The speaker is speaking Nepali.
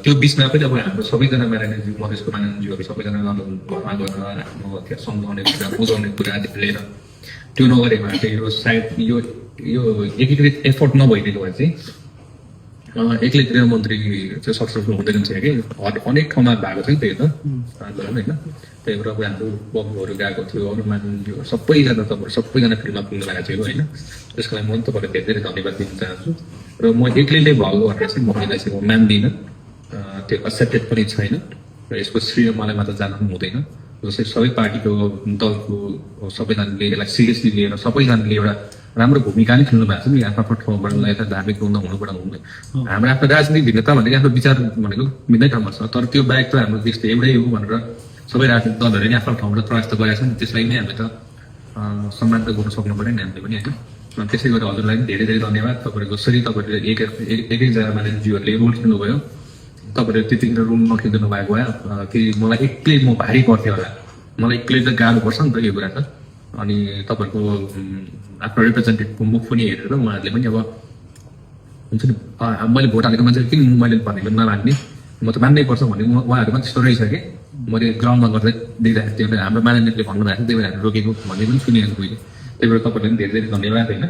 त्यो बिचमा पनि अब हाम्रो सबैजना म्यानेजरज्यू मधेसको म्यानेजरज्यूहरू सबैजना घरमा गएर आफ्नो त्यहाँ सम्झाउने कुरा बुझाउने कुरादेखि लिएर त्यो नगरेको भए चाहिँ यो सायद यो एकीकृत एफोर्ट नभइदिएको भए चाहिँ एक्लै गृहमन्त्री चाहिँ सक्सेसफुल हुँदैन थियो कि अनेक ठाउँमा भएको थियो त्यही त आन्दोलन होइन त्यही भएर अब हाम्रो बबुहरू गएको थियो अरू मान्छेहरू सबैजना तपाईँहरू सबैजना फिल्डमा पुग्नु लागेको थियो होइन त्यसको लागि म तपाईँलाई धेरै धेरै धन्यवाद दिन चाहन्छु र म एक्लैले भएको भनेर चाहिँ म यसलाई चाहिँ म मान्दिनँ त्यो एक्सेप्टेड पनि छैन र यसको श्रेय मलाई मात्र जानु पनि हुँदैन जस्तै सबै पार्टीको दलको सबैजनाले यसलाई सिरियसली लिएर सबैजनाले एउटा राम्रो भूमिका नै खेल्नु भएको छ नि आफ्नो ठाउँबाट यता धार्मिक द्वन्द हुनुबाट हुँदैन हाम्रो आफ्नो राजनीतिक भिन्नता भनेको आफ्नो विचार भनेको भिन्नै ठाउँमा छ तर त्यो बाहेक त हाम्रो देश त एउटै हो भनेर सबै राजनीतिक दलहरूले नै आफ्नो ठाउँबाट प्रयास त गरेका छन् त्यसलाई नै हामीले त सम्मान त गर्नु सक्नु पऱ्यो नि हामीले पनि होइन त्यसै गरी हजुरलाई पनि धेरै धेरै धन्यवाद तपाईँहरूको जसरी तपाईँहरूले एकैजना म्यानेजरज्यूहरूले रोल खेल्नुभयो तपाईँहरूले त्यतिखेर रुम नखिदिनु भएको भए कि मलाई एक्लै म भारी पर्थ्यो होला मलाई एक्लै त गाह्रो पर्छ नि त यो कुरा त अनि तपाईँहरूको आफ्नो रिप्रेजेन्टेटिभको मुख पनि हेरेर उहाँहरूले पनि अब हुन्छ नि मैले भोट हालेको मान्छे किन मैले भनेको नमान्ने म त मान्नै पर्छ भन्ने उहाँहरूमा त्यस्तो रहेछ कि मैले ग्राउन्डमा गर्दै दिइरहेको थिएँ हाम्रो म्यानेजरले भन्नुभएको थियो त्यही भएर रोकेको भन्ने पनि सुनेको मैले त्यही भएर तपाईँहरूले पनि धेरै धेरै धन्यवाद होइन